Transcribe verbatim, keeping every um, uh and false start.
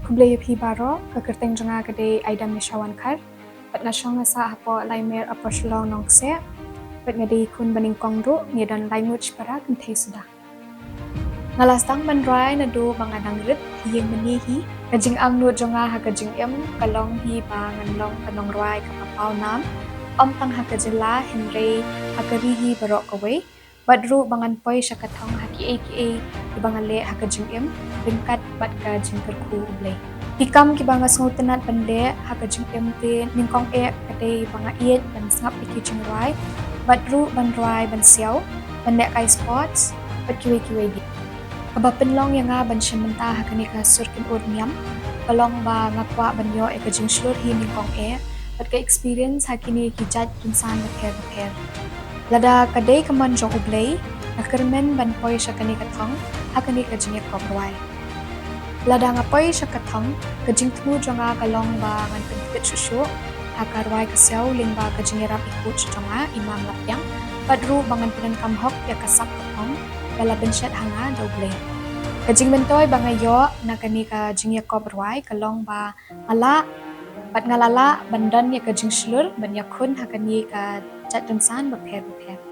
Khublei ïa phi baroh, ka kyrteng jong nga ka dei Aidam Nisha Wankhar. Bad nga shong nga sah hapoh Laimer Upper Shillong Nongkseh. Bad nga dei khun ba nyngkong ruh, ngi don lai ngut shipara kynthei suda. Nga la sdang ban rwai naduh ba nga dang rit, ïing mane hi. Ka jingangnud jong nga ha ka jingim ka long hi ba ngan long ka nongrwai kaba paw nam, ym tang ha ka jylla hynrei ha ka ri hi baroh kawei. Bad ruh ba ngan poi sha ka thong ha kiei kiei kiba nga leh ha ka jingim ryngkat bad ka jingkyrkhu U Blei. Ki kam kiba nga sngewtynnat ban leh ha ka jingim te nyngkong eh ka dei ba nga ïeit ban sngap ïa ki jingrwai, bad ruh ban rwai ban siaw, ban lehkai sports, bad kiwei kiwei de. Kaba pynlong ïa nga ban shim bynta ha kane ka sur kynnoh niam ka long ba nga kwah ban ïoh ïa ka jingshlur hi nyngkong eh bad ka experience ha kine ki jait rynsan bapher bapher. Lada ka dei ka mon jong U Blei, nga kyrmen ban poi sha kane ka thong ha kane ka jingïakop rwai. Lada nga poi sha ka thong, ka jingthmu jong nga ka long ba ngan pynkit shuh shuh ha ka rwai ka siaw lyngba ka jingïarap i coach jong nga, i Mam Lapiang, bad ruh ba ngan pyndonkam hok ïa ka sap ka phong ba la bynshet ha nga da U Blei. Ka jingmyntoi ba nga ïoh na kane ka jingïakop rwai ka long ba nga lah bad nga la lah ban don ïa ka jingshlur ban ïakhun ha kane ka jait rynsan bapher bapher.